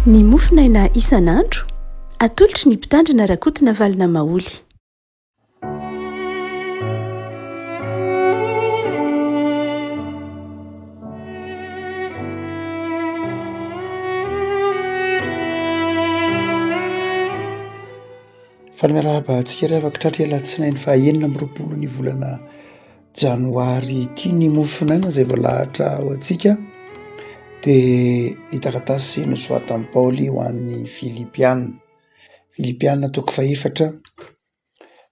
Ny mofonaina isan'andro, atolotry ny Mpitandrina Rakotonavalona Maholy. Faly miarahaba antsika ry havako tratry alatsinainy faha 26 ny volana janoary ity ny mofonaina izay voalahatra ho antsika dia ny taratasy nosoratan'i Paoly ho an'ny Filipiana. Filipiana toko fahefatra,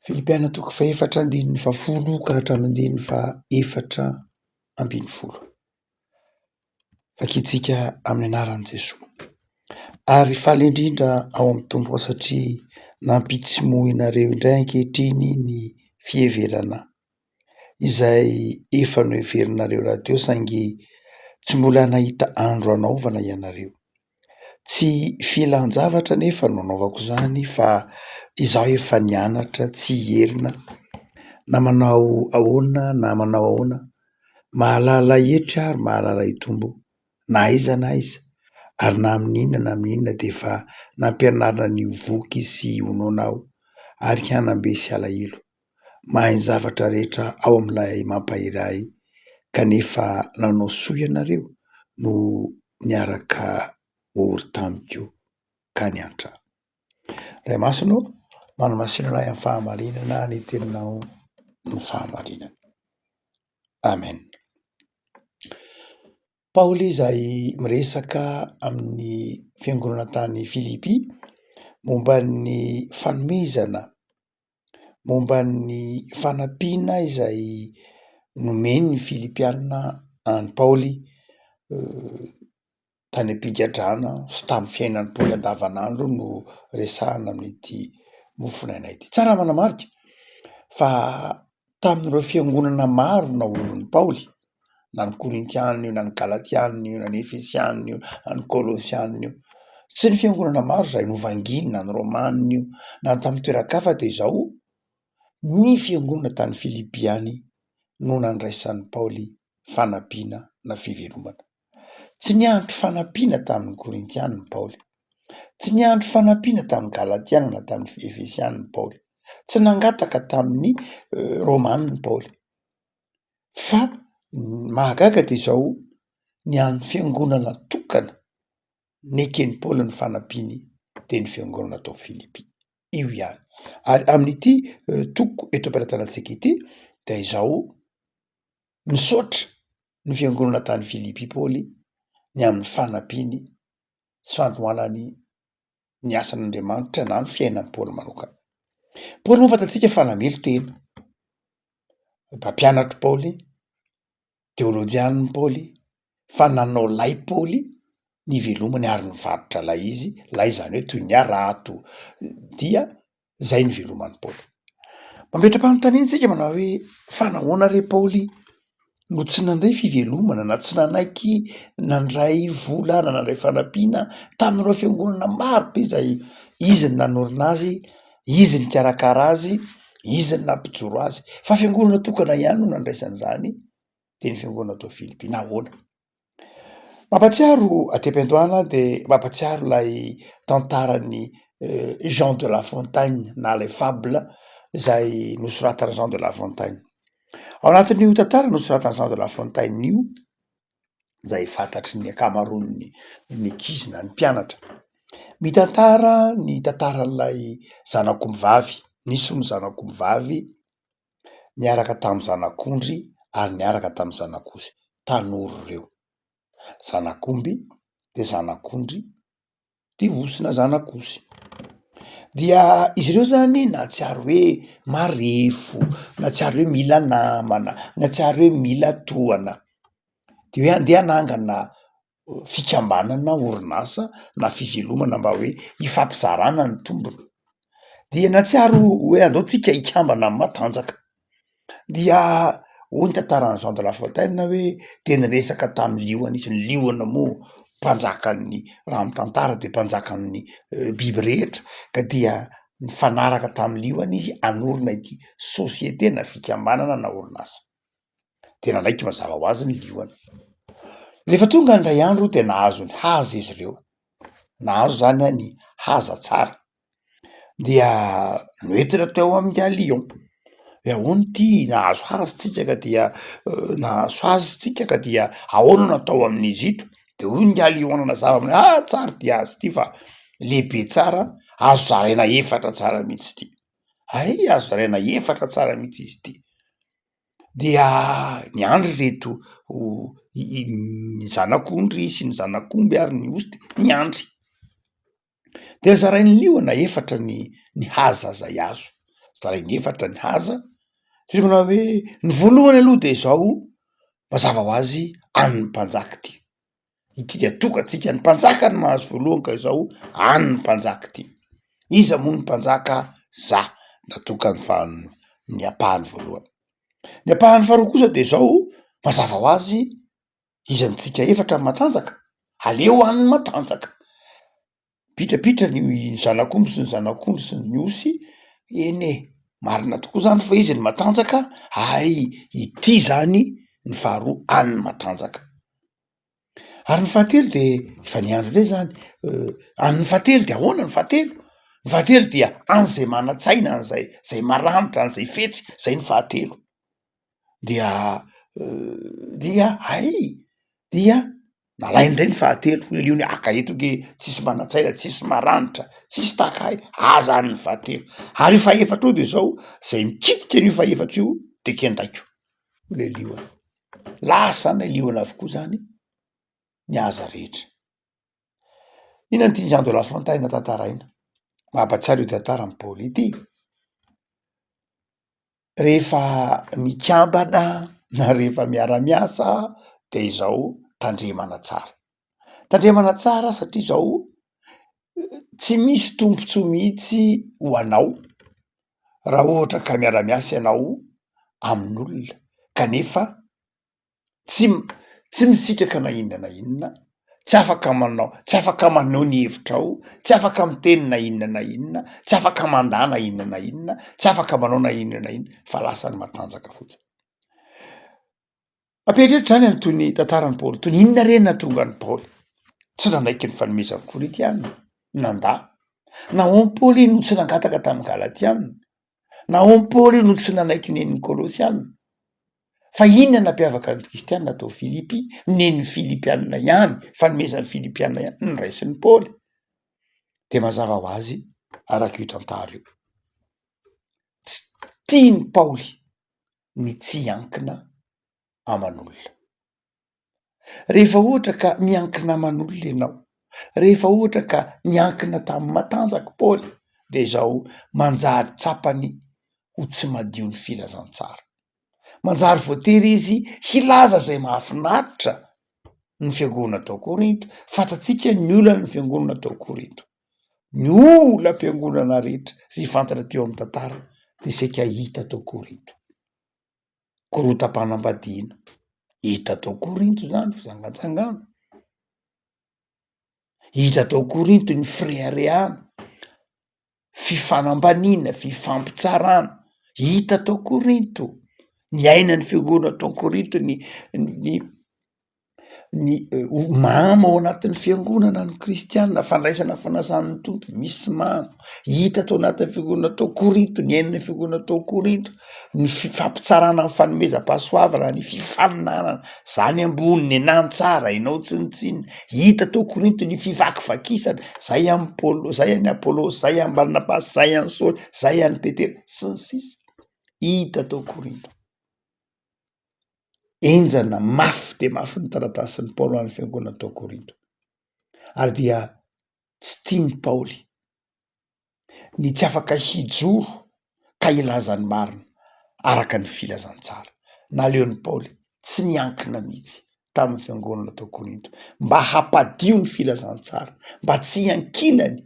Filipiana toko fahefatra andininy fahafolo ka hatramin'ny andininy faha 14. Vakintsika amin'ny anaran'i Jesoa. Ary faly indrindra ao amin'ny Tompo aho satria nampitsimohinareo indray ankehitriny ny fiheverana izay efa noheverinareo rahateo saingy tsy mbola nahita andro hanaovana ianareo. Tsy filan-javatra anefa no anaovako izany fa izaho efa nianatra tsy hiherina na manao ahoana na manao ahoana. Mahalala hetra ary mahalala hitombo na aiza na aiza ary na amin'inona na amin'inona dia efa nampianarina ny ho voky sy ho noana aho ary hanam-be sy alahelo. Mahay ny zavatra rehetra ao amin'ilay mampahery ahy kanefa nanao soa ianareo no niaraka ory tamiko ka niantra. Ray masina ô, manamasina anay amin'ny fahamarinana ny teninao no fahamarinana. Amen. Paoly izay miresaka amin'ny fiangonana tany Filipy momba ny fanomezana, momba ny fanampiana izay nomeny ny Filipiana an'i Paoly tany am-pigadrana sy tamin'ny fiainan'i Paoly andavanandro no resahana amin'ity mofonaina ity. Tsara ny manamarika fa tamin'ireo fiangonana maro naorin'i Paoly, na ny Korintiana io na ny Galatiana io na ny Efesiana io na ny Kolosiana io, sy ny fiangonana maro izay novangiany na ny Romana io na ny tamin'ny toeran-kafa dia izao, ny fiangonana tany Filipy ihany no nandraisan'i Paoly fanampiana na fivelomana. Tsy niandry fanampiana tamin'ny Korintiana i Paoly. Tsy niandry fanampiana tamin'ny Galatiana na tamin'ny Efesiana i Paoly. Tsy nangataka tamin'ny Romana i Paoly. Fa ny mahagaga dia izao, ny an'ny fiangonana tokana neken'i Paoly ny fanampiany dia ny fiangonana tao Filipy. Io ihany. Ary amin'ity toko eto am-pelatanantsika ity dia izao, Misaotra ny fiangonana tany Filipy Paoly ny amin'ny fanampiany sy fanohanany ny asan'Andriamanitra na ny fiainan'i Paoly manokana. Paoly moa fantatsika fa namelo-tena, mpampianatr'i Paoly, teolojianin'i Paoly, fa nanao lay Paoly nivelomany ary nivarotra lay izy, lay izany hoe toy ny harato, dia zay niveloman'i Paoly. Mametra-panontaniana isika manao hoe fa nahoana re Paoly no tsy nandray fivelomana na tsy nanaiky nandray vola na nandray fanampiana tamin'ireo fiangonana maro be izay izy no nanorina azy, izy nikarakara azy, izy no nampijoro azy, fa fiangonana tokana ihany no nandraisany izany dia ny fiangonana tao Filipy. Nahoana? Mampatsiaro aty am-piandohana de mampatsiaro ilay tantaran'i Jean de la Fontaine na ilay fable izay nosoratan'i Jean de la Fontaine. Ao anatin'io tantara nosoratan'i Jean de la Fontaine io, izay fantatry ny ankamaroan'ny ny ankizy na ny mpianatra, mitantara ny tantaran'ilay zanak'omby vavy, nisy hono zanak'omby vavy niaraka tamin'ny zanak'ondry ary niaraka tamin'ny zanak'osy, tanora ireo, zanak'omby de zanak'ondry de osy na zanak'osy. Dia izy ireo zany nahatsiaro hoe marefo, nahatsiaro hoe mila namana, nahatsiaro hoe mila tohana, de hoe andeha hanangana fikambanana, orinasa na fivelomana mba hoe hifampizarana ny tombony. Dia nahatsiaro hoe andao tsika hikambana amin'ny matanjaka. Dia hoy ny tantaran'i Jean de la Fontaine hoe de niresaka tamin'ny liona izy, ny liona moa mpanjakan'ny raha amin'ny tantara de mpanjakan'ny biby rehetra ka dia nifanaraka tamin'ny liona izy hanorina ity société na fikambanana na orinasa. De nanaiky mazava ho azy ny liona. Rehefa tonga indray andro de nahazo ny haza izy ireo. Nahazo zany an ny haza tsara. Dia noentina teo amin'ingahy lion, hoe ahoana ity nahazo haza tsika ka dia nahazo haza tsika ka dia ahoana no atao amin'izy ito? De hoy ingahy lion nanazava aminy ah tsara ity haza ity fa lehibe tsara, azo zaraina efatra tsara mihitsy ity, hay azo zaraina efatra tsara mihitsy izy ity. Dia niandry ireto ny zanak'ondry sy ny zanak'omby ary ny osy de niandry. De zarain'ny liona efatra ny ny haza zay azo, zarainy efatra ny haza, de manao hoe ny voalohany aloha de zao, mazava ho azy an'ny mpanjaka ity, ity de atokantsika ny mpanjaka no mahazo voalohany ka izao an'ny mpanjaka ity, iza moa ny mpanjaka? Za, natokany fa ny ampahany voalohany, ny ampahany faharoa kosa de zao, mazava ho azy Iza amintsika efatra no matanjaka? Aleo any ny matanjaka. Mipitrapitra ny ny zanak'omby sy ny zanak'ondry sy ny osy, eny e, marina tokoa zany fa izy no matanjaka, hay ity zany ny faharoa any ny matanjaka. Ary ny fahatelo de efa niandry indray zany, any ny fahatelo de ahoana ny fahatelo? Ny fahatelo dia an'izay manan-tsaina, an'izay zay maranitra, an'izay fetsy, zay ny fahatelo. Dia dia hay! Dia nalainy indray ny fahatelo, hoy liona hoe aka eto nge tsisy manan-tsaina, tsisy maranitra, tsisy tahaka ahy, aza any ny fahatelo. Ary io fahefatra io de zao, zay mikitika an'io fahefatra io de kendaiko, hoy le liona. Lasa any liona avokoa zany ny haza rehetra. Inona no tian'i Jean de La Fontaine tantaraina? Mampahatsiaro io tantaran'i Paoly ity. Rehefa mikambana na rehefa miara-miasa de izao tandremana tsara, tandremana tsara satria zao tsy misy tombontsoa mihitsy ho anao raha ohatra ka miara-miasa ianao amin'olona kanefa tsy tsy misitraka na inona na inona, tsy afaka manao, tsy afaka maneho ny hevitrao, tsy afaka miteny na inona na inona, tsy afaka mandà na inona na inona, tsy afaka manao na inona na inona fa lasa ny matanjaka fotsiny. Mampieritreritra zany an'itony tantaran'i Paoly itony, inona re no nahatonga an'i Paoly tsy nanaiky ny fanomezan'ny Korintiana? Nandà. Nahoana Paoly no tsy nangataka tamin'ny Galatiana? Nahoana Paoly no tsy nanaiky nenin'ny Kolosiana? Fa inona no nampiavaka ny kristiana tao Filipy? Nenin'ny Filipiana ihany, fanomezan'ny Filipiana ihany no noraisin'i Paoly. De mazava ho azy araka io tantara io, tsy tian'i Paoly ny tsy hiankina aman'olona. Rehefa ohatra ka miankina aman'olona ianao, rehefa ohatra ka niankina tamin'ny matanjaka Paoly de izao manjary tsapany ho tsy madio ny filazantsara. Manjary voatery izy hilaza izay mahafinaritra ny fiangonana tao Korinto. Fantatsika ny olan'ny fiangonana tao Korinto. Ny olam-piangonana rehetra izay fantatra teo amin'ny tantara dia saika hita tao Korinto. Korotam-panambadiana, hita tao Korinto zany fijangajangana, hita tao Korinto ny fireharehana, fifanambaniana, fifampitsarana, hita tao Korinto, niainan'ny fiangonana tao Korinto ny ny ny mamo ao anatin'ny fiangonana ny kristiana, fandraisana fanasan'ny Tompo misy mamo, hita tao anatin'ny fiangonana tao Korinto, niainan'ny fiangonana tao Korinto, ny fifampitsarana amin'ny fanomezam-pahasoavana, ny fifaninanana, zany ambony, nenà ny tsara, enao tsinontsinona, hita tao Korinto ny fivakivakisana, zay an'i Paoly, zay an'i Apolosy, zay an'i Barnabasy, zay an'i Saoly, zay an'i Petera, sy ny sisa, hita tao Korinto. Henjana mafy dia mafy ny taratasin'i Paoly ho an'ny fiangonana tao Korinto, ary dia tsy tian'i Paoly ny tsy afaka hijoro ka hilaza ny marina araka ny filazantsara. Naleon'i Paoly tsy niankina mihitsy tamin'ny fiangonana tao Korinto mba hampadio ny filazantsara, mba tsy hiankinany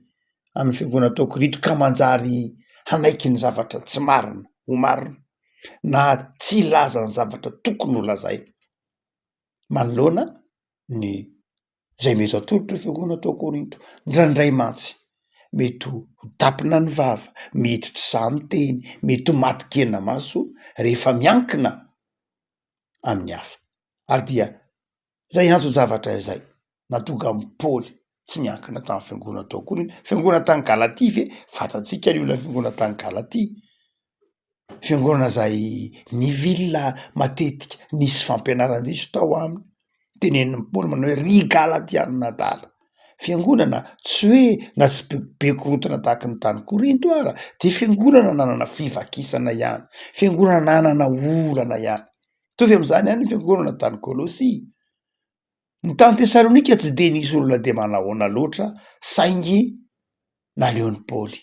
amin'ny fiangonana tao Korinto ka manjary hanaiky ny zavatra tsy marina ho marina. na tsy hilaza ny zavatra tokony ho lazaina manoloana ny zay mety atolotry ny fiangonana tao Korinto. Indraindray mantsy mety ho tapina ny vava, mety tsy sahy miteny, mety ho matin-kenamaso rehefa miankina amin'ny hafa ary dia Izay anton-javatra izay nahatonga an'i Paoly Tsy niankina tamin'ny fiangonana tao koa ny fiangonana tany Galatia ve? Fantatsika ny olona fiangonana tany Galatia. Fiangonana izay nivilina matetika, nisy fampianaran-diso tao aminy. Tenenin'i Paoly manao hoe ry Galatiana adala. Fiangonana tsy hoe na tsy be be korontana tahaky ny tany Korinto ara, de fiangonana nanana fivakisana ihany, fiangonana nanana olana ihany. Mitovy am'zany ihany ny fiangonana tany Kolosia. Ny tany Tesalonika tsy de nisy olona de manahoana loatra saingy naleon'i Paoly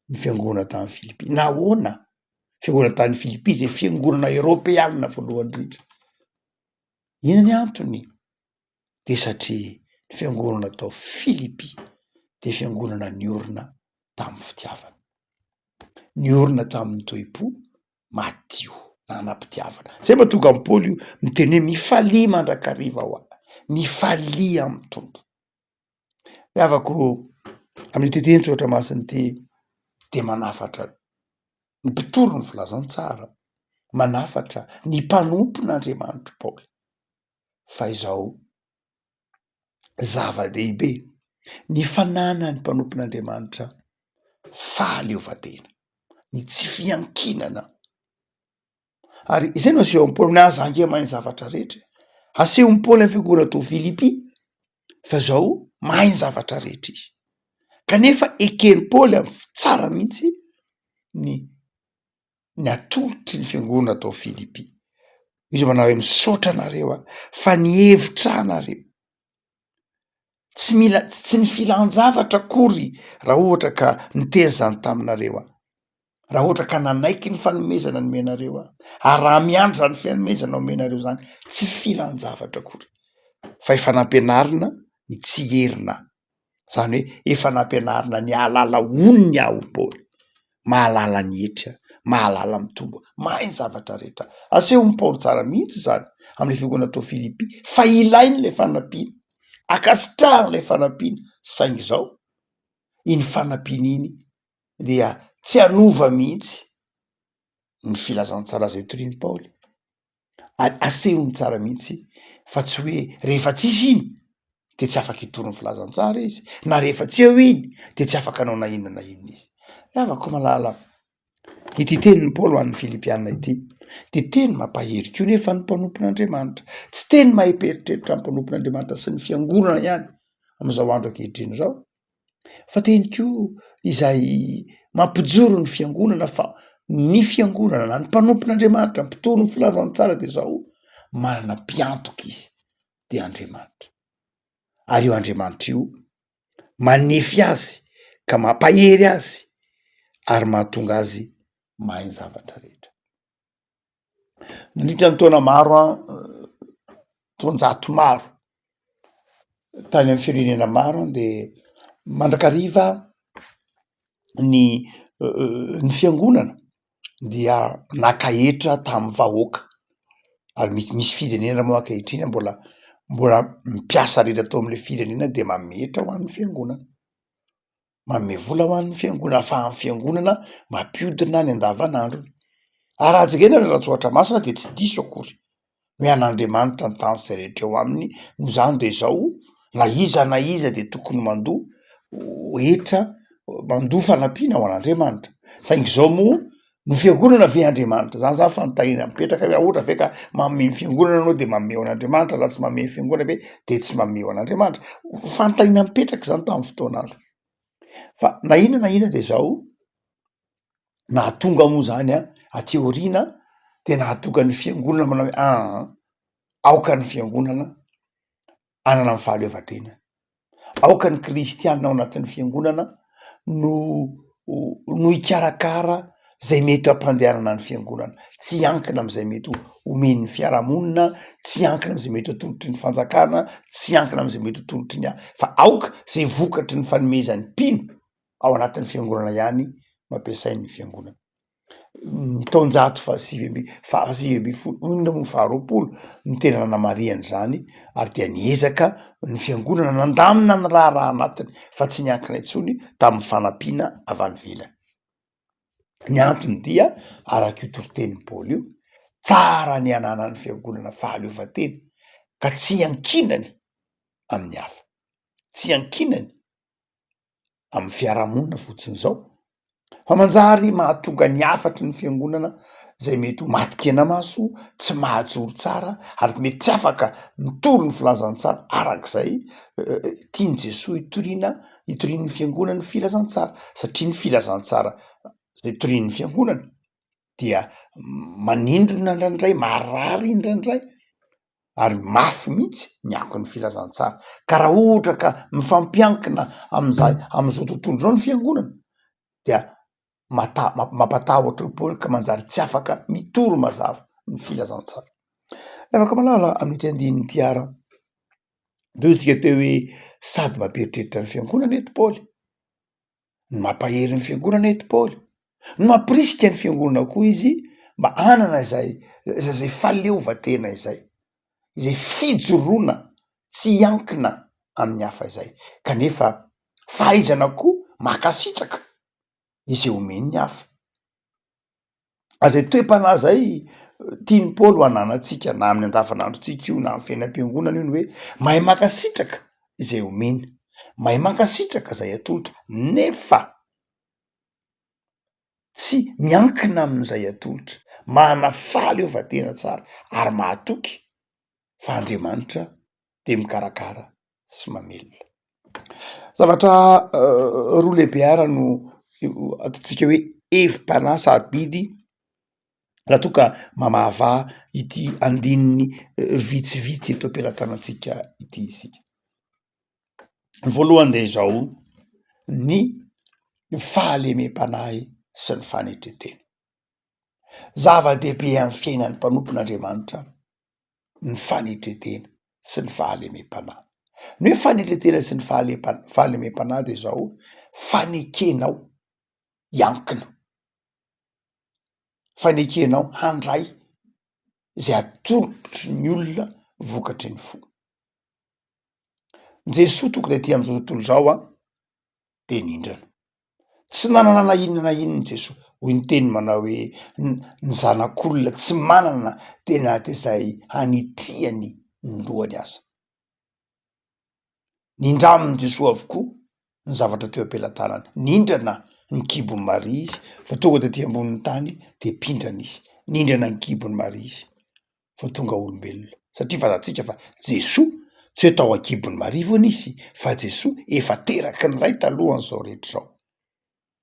ny fiangonana tany Filipy. Nahoana? Fiangonana tany Filipy izay fiangonana eropeanina voalohany indrindra. Inona ny antony? De satria ny fiangonana tao Filipy de fiangonana niorina tamin'ny fitiavana, niorina tamin'ny toe-po madio, nanam-pitiavana. Zay mahatonga an'i Paoly io miteny hoe mifalia mandrakariva hoa, mifalia amin'ny Tompo. Ry havako, amin'ity teny-tsoratra masina ity dia manafatra ny mpitory ny filazantsara, manafatra ny mpanompon'Andriamanitra Paoly fa izao zava-dehibe ny fananan'ny mpanompon'Andriamanitra fahaleovantena, ny tsy fiankinana. Ary izay no asehon'i Paoly hoe aza ange mahay ny zavatra rehetra e. Asehon'i Paoly amin'ny fiangonana tao Filipy fa zao mahay ny zavatra rehetra izy. Kanefa eken'i Paoly amin'ny tsara mihitsy ny ny atolotry ny fiangonana tao Filipy. Izy manao hoe misaotra anareo aho fa nihevitra anareo. Tsy mila, tsy ny filan-javatra akory raha ohatra ka niteny izany taminareo aho, raha ohatra ka nanaiky ny fanomezana nomenareo aho, ary raha miandry izany fanomezana omenareo izany, tsy filan-javatra akory fa efa nampianarina ny tsy herina Izany hoe efa nampianarina ny hahalala onony aho Paoly, mahalala ny hetra, mahalala mitombo, mahay ny zavatra rehetra. Asehon'i Paoly tsara mihitsy izany amin'ilay fiangonana tao Filipy fa ilainy ilay fanampiana, ankasitrahany ilay fanampiana, saingy izao iny fanampiana iny dia tsy hanova mihitsy ny filazantsara izay torian'i Paoly. ary asehony tsara mihitsy fa tsy hoe rehefa tsisy iny de tsy afaka hitory ny filazantsara izy na rehefa tsy eo iny de tsy afaka hanao na inona na inona izy. Ry havako malala, ity tenin'i Paoly ho an'ny Filipiana ity de teny mampahery koa nefa ny mpanompon'Andriamanitra, tsy teny maha-eritreritra ny mpanompon'Andriamanitra sy ny fiangonana ihany amin'izao andro ankehitriny izao Fa teny koa izay mampijoro ny fiangonana fa ny fiangonana na ny mpanompon'Andriamanitra, mpitory ny filazantsara de zao, manana mpiantoka izy de Andriamanitra. Ary io Andriamanitra io manefy azy ka mampahery azy ary mahatonga azy mahay ny zavatra rehetra. Nandritra ny taona maro an, taonjato maro, tany amin'ny firenena maro an de mandrakariva ny ny fiangonana dia naka hetra tamin'ny vahoaka ary misy misy firenena moa ankehitriny mbola mbola mpiasa rehetra tao am'le firenena de manome hetra ho an'ny fiangonana. Manome vola ho an'ny fiangonana ahafahan'ny fiangonana mampiodina ny andavanandrony. Ary raha jerena ny ara-tsoratra masina dia tsy diso akory hoe an'Andriamanitra ny tany sy izay rehetra eo aminy, noho izany dia izao na iza na iza dia tokony mandoa hetra, mandoa fanampiana ho an'Andriamanitra. Saingy izao moa Ny fiangonana ve Andriamanitra? Zany zany fanontaniana mipetraka hoe raha ohatra ve ka manome ny fiangonana anao de manome ho an'Andriamanitra, raha tsy manome ny fiangonana ve de tsy manome ho an'Andriamanitra? Fanontaniana mipetraka zany tamin'ny fotoan'andro. Fa na inona na inona de zao, nahatonga moa zany an, aty aoriana de nahatonga ny fiangonana manao hoe aa aoka ny fiangonana hanana ny fahaleovantenany. Aoka ny kristiana ao anatin'ny fiangonana no no hikarakara zay mety hampandehanana ny fiangonana, tsy hiankina am'izay mety ho omen'ny fiarahamonina, tsy hiankina am'izay mety ho atolotry ny fanjakana, tsy hiankina am'izay mety ho atolotry ny hafa fa aoka zay vokatry ny fanomezan'ny mpino ao anatin'ny fiangonana ihany no ampiasain'ny fiangonana. Ny taonjato fahasivy amby fahasivy ambin'ny folo, indrindra moa faharoapolo no tena nanamarihana izany ary dia niezaka ny fiangonana nandamina ny raharaha anatiny fa tsy niankina intsony tamin'ny fanampiana avy any ivelany. Ny antony dia araka io toritenin'i Paoly io, tsara ny hananan'ny fiangonana fahaleovantena ka tsy iankinany amin'ny hafa. tsy iankinany amin'ny fiarahamonina fotsiny izao, fa manjary mahatonga ny hafatry ny fiangonana izay mety ho matin-kenamaso, tsy mahajoro tsara ary mety tsy afaka mitory ny filazantsara arak'izay tian'i Jesoa hitoriana, hitorian'ny fiangonana ny filazantsara, satria ny filazantsara izay torian'ny fiangonana dia manindrona indraindray, marary indraindray ary mafy mihitsy ny akon'ny filazantsara. Ka raha ohatra ka mifampiankina am'zay am'zao tontolo zao ny fiangonana dia mata- mampatahotra eo Paoly ka manjary tsy afaka mitory mazava ny filazantsara. Afaka malala amin'ity andininy ity ara, de hoy tsika teo hoe sady mampieritreritra ny fiangonana eto Paoly, no mampahery ny fiangonana eto Paoly, no mampirisika ny fiangonana koa izy mba hanana izay zay zay fahaleovantena izay, izay fijoroana tsy hiankina amin'ny hafa izay, kanefa fahaizana koa mankasitraka izay omen'ny hafa. Ary zay toe-panahy zay tian'i Paoly ho ananantsika na amin'ny andavanandrontsika io na amin'ny fiainam-piangonana io ny hoe mahay mankasitraka izay omena, mahay mankasitraka izay atolotra nefa tsy miankina amin'izay atolotra, manana fahaleovantena tsara ary mahatoky fa Andriamanitra dia mikarakara sy mamelona. Zavatra roa lehibe ara no ataontsika hoe hevi-panahy sarobidy raha toa ka mamahavaha ity andininy vitsivitsy eto am-pelatanantsika ity isika. Ny voalohany de izao, ny fahalemem-panahy sy ny fanetren-tena. Zava-dehibe amin'ny fiainan'ny mpanompon'Andriamanitra ny fanetren-tena sy ny fahalemem-panahy. Ny hoe fanetren-tena sy ny fahalempa- fahalemem-panahy de zao, fanekenao hiankina, fanekenao handray zay atolotry ny olona vokatry ny fo. Jesoa tonga tety am'zao tontolo zao an, de nindrana. Tsy nanana na inona na inona Jesoa, hoy ny teny manao hoe ny zanak'olona tsy manana tena de zay hanitrihany ny lohany aza. Nindramin'i Jesoa avokoa ny zavatra teo am-pelatanany, nindrana ny kibon'i Maria izy fa tonga tety ambonin'ny tany de mpindrana izy, nindrana ny kibon'i Maria izy. vao tonga olombelona satria fantatsika fa Jesoa tsy hoe tao an-kibon'i Maria vao nisy fa Jesoa efa teraky ny Ray talohan'izao rehetra izao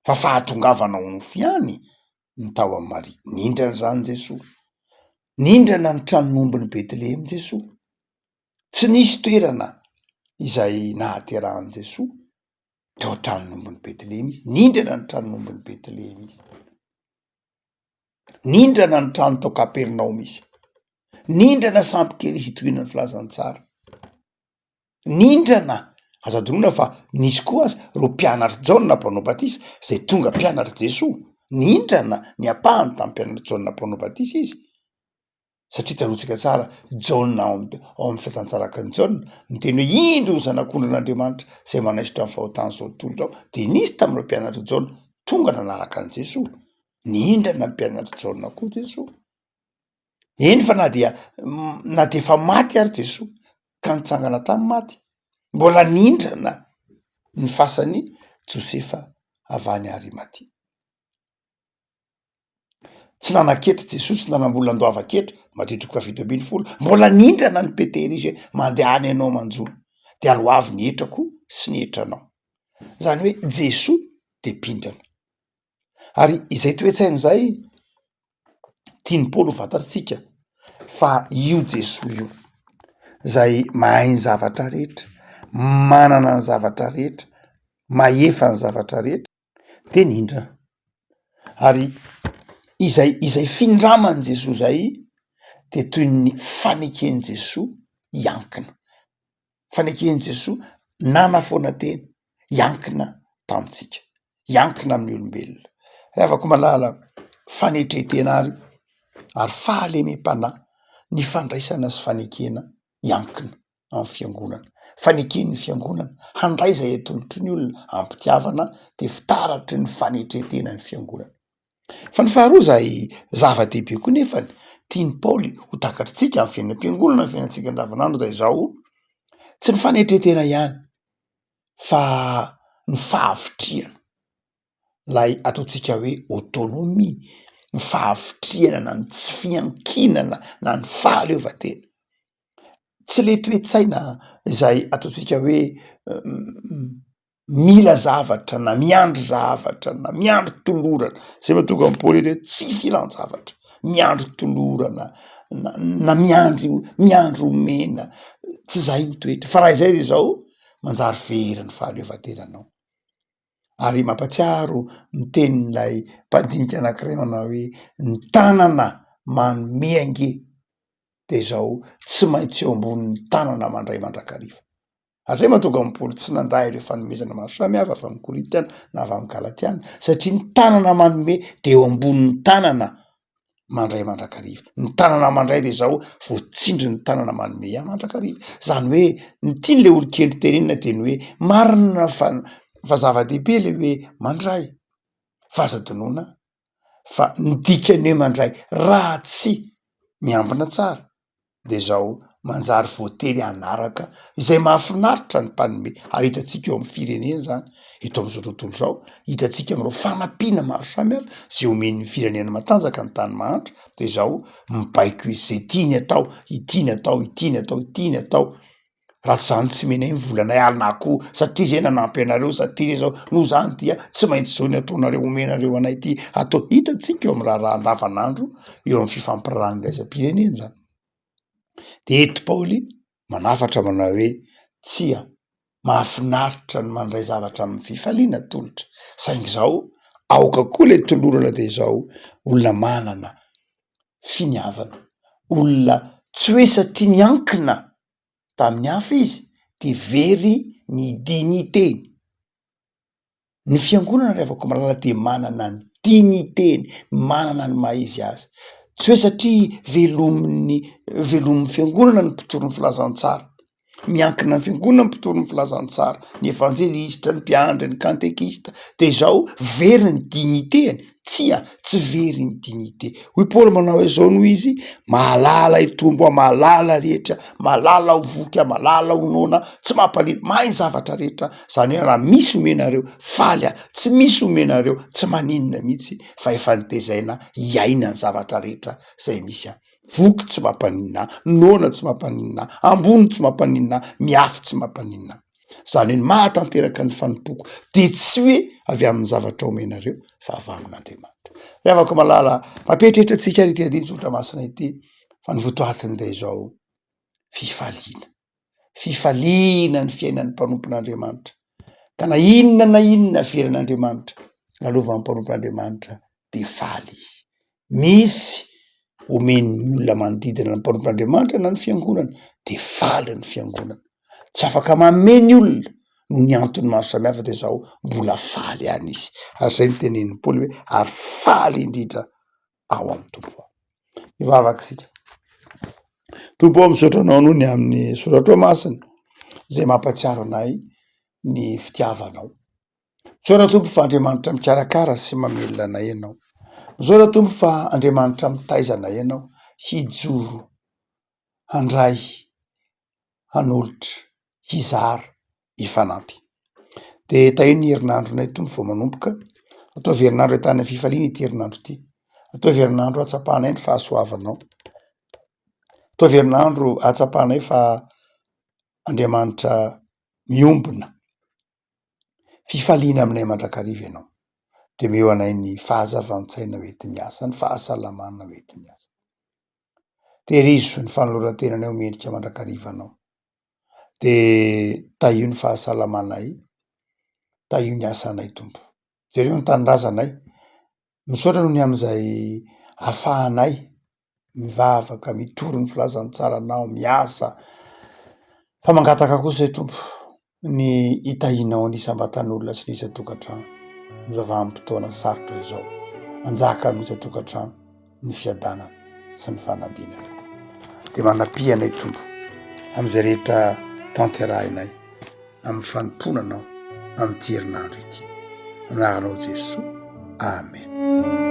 fa fahatongavana ho nofo ihany ny tao amin'i Maria. Nindrana izany Jesoa, nindrana ny tranon'ombin'i Betlehema Jesoa, tsy nisy toerana izay nahaterahan'i Jesoa tao an-tranon'ombin'i Betlehema izy, nindrana ny tranon'ombin'i Betlehema izy. Nindrana ny trano tao Kapernaomy izy. Nindrana sampy kely izy hitoriana ny filazantsara. Nindrana, azo adinoina fa nisy koa aza ireo mpianatr'i Jaona mpanao batisa izay tonga mpianatr'i Jesoa. Nindrana ny ampahany tamin'ny mpianatr'i Jaona mpanao batisa izy. Satria tsaroantsika tsara Jaona ao am- ao amin'ny filazantsara araka an'i Jaona, niteny hoe indro ny zanak'ondrin'Andriamanitra izay manaisotra ny fahotan'izao tontolo izao, de nisy tamin'ireo mpianatr'i Jaona tonga nanaraka an'i Jesoa, nihindrana ny mpianatr'i Jaona koa Jesoa. Eny fa na dia na de efa maty ary Jesoa ka nitsangana tamin'ny maty, mbola nindrana ny fasan'i Josefa avy any Arimatia. Tsy nanan-ketra Jesoa, tsy nanam-bola handoavan-ketra, Matio toko faha-17, mbola nindrana an'i Petera izy hoe mandehana ianao manjono de aloavy ny hetrako sy ny hetranao. Zany hoe Jesoa de mpindrana. Ary izay toe-tsaina izay tian'i Paoly ho fantatritsika fa io Jesoa io zay mahay ny zavatra rehetra, manana ny zavatra rehetra, mahefa ny zavatra rehetra, de nindrana. Ary izay izay findraman'i Jesoa zay de toy ny faneken'i Jesoa hiankina, faneken'i Jesoa nanafoana tena hiankina tamintsika, hiankina amin'ny olombelona. Ry havako malala, fanetren-tena ary ary fahalemem-panahy ny fandraisana sy fanekena hiankina. amin'ny fiangonana. Faneken'ny fiangonana handray izay atolotry ny olona am-pitiavana dia fitaratry ny fanetren-tena ny fiangonana. Fa ny faharoa izay zava-dehibe koa nefany tian'i Paoly ho takatritsika amin'ny fiainam-piangonana, ny fiainantsika andavanandro dia izao, tsy ny fanetren-tena ihany. Fa ny fahavitrihana, lay ataontsika hoe autonomie, ny fahavitrihana na ny tsy fiankinana na ny fahaleovantena. Tsy le toe-tsaina izay ataontsika hoe mila zavatra na miandry zavatra na miandry tolorana, zay mahatonga an'i Paoly eto hoe tsy filan-javatra, miandry tolorana na na miandry miandry omena, tsy zay ny toetra fa raha izay de zao manjary very ny fahaleovantenanao. Ary mampatsiaro ny tenin'ilay mpandinika anankiray manao hoe ny tanana manome ange de zao tsy maintsy eo ambonin'ny tanana mandray mandrakariva. Ary zay mahatonga an'i Paoly tsy nandray ireo fanomezana maro samihafa avy amin'ny Korintiana na avy amin'ny Galatiana, satria ny tanana manome de eo ambonin'ny tanana mandray mandrakariva. Ny tanana mandray de zao, voatsindry ny tanana manome ahy mandrakariva. Zany hoe ny tian'le olon-kendry tenenina de ny hoe marina fa fa zava-dehibe le hoe mandray, fa aza adinoina fa ny dikan'ny hoe mandray raha tsy miambina tsara de zao manjary voatery hanaraka izay mahafinaritra ny mpanome ary hitantsika eo amin'ny firenena zany eto am'izao tontolo zao, hitantsika am'ireo fanampiana maro samihafa zay omen'ny firenena matanjaka ny tany mahantra de zao mibaiko izy zay tiany atao, ity ny atao, ity ny atao, ity ny atao, raha tsy zany tsy omenay ny volanay ary na koa satria zay nanampy anareo satria zay zao noho zany dia tsy maintsy zao ny ataonareo omenareo anay ity atao, hitantsika eo amin'ny raharaha andavanandro eo amin'ny fifampiraharahana iraisam-pirenena zany. De eto Paoly manafatra manao hoe tsia, mahafinaritra ny mandray zavatra amin'ny fifaliana atolotra, saingy zao aoka koa le tolorana de zao olona manana finiavana, olona tsy hoe satria niankina tamin'ny hafa izy de very ny dignité-ny. Ny fiangonana ry havako malala dia manana ny dignité-ny, manana ny maha izy azy. Tsy hoe satria velomin'ny velomin'ny fiangonana ny mpitory ny filazantsara, miankina amin'ny fiangonana ny mpitory ny filazantsara, ny evanjelistra, ny mpiandry, ny katekista, de zao very ny dignité-ny, tsia tsy very ny dignité. Hoy Paoly manao hoe zao no izy, mahalala hitombo aho, mahalala rehetra, mahalala ho voky aho, mahalala ho noana, tsy mampalahelo, mahay ny zavatra rehetra, zany hoe raha misy omenareo faly aho, tsy misy omenareo tsy maninona mihitsy fa efa notezaina hiaina ny zavatra rehetra zay misy aho. Voky tsy mampaninona ahy, noana tsy mampaninona ahy, ambony tsy mampaninona ahy, miafy tsy mampaninona ahy. Zany hoe ny mahatanteraka ny fanompoako de tsy hoe avy amin'ny zavatra omenareo fa avy amin'Andriamanitra. Ry havako malala, mampieritreritra antsika ary ity andinin-tsoratra masina ity fa ny votoatiny dia izao, fifaliana. Fifaliana ny fiainan'ny mpanompon'Andriamanitra. Ka na inona na inona averin'Andriamanitra, lalovan'ny mpanompon'Andriamanitra de faly izy. Misy omen'ny olona manodidina ny mpanompon'Andriamanitra na ny fiangonana de faly ny fiangonana. Tsy afaka manome ny olona noho ny antony maro samihafa de zao mbola faly ihany izy. Ary zay no tenenin'i Paoly hoe ary faly indrindra ao amin'ny Tompo aho. Hivavaka isika. Tompo ô, misaotra anao noho ny amin'ny soratrao masina izay mampahatsiaro anay ny fitiavanao. Misaotra Tompo fa Andriamanitra mikarakara sy mamelona anay Ianao. Misaotra Tompo fa Andriamanitra mitaiza anay Ianao hijoro, handray, hanolotra, hizara, hifanampy. De tahio ny herinandronay Tompo vao manomboka, ataovy herinandro ahitana fifaliana ity herinandro ity, ataovy herinandro ahatsapanay ny fahasoavanao, ataovy herinandro ahatsapanay fa Andriamanitra miombona. Fifaliana aminay mandrakariva ianao, de omeo anay ny fahazavan-tsaina ho enti-miasa, ny fahasalamana ho enti-miasa. Tehirizo ny fanoloran-tenanay ho mendrika mandrakariva anao, de tahio ny fahasalamanay, tahio ny asanay Tompo. Jereo ny tanindrazanay, Misaotra noho ny amin'izay ahafahanay mivavaka, mitory ny filazantsaranao, miasa. Fa mangataka kosa i Tompo ny hitahianao ny isam-batan'olona sy ny isan-tokantrano amin'izao vanim-potoana sarotra izao. Hanjaka amin'ny isan-tokantrano ny fiadanana sy ny fanambinana. Dia manampia anay Tompo amin'izay rehetra tanterahinay. amin'ny fanompoana anao amin'ity herinandro ity. Amin'ny anaranao Jesoa. Amen.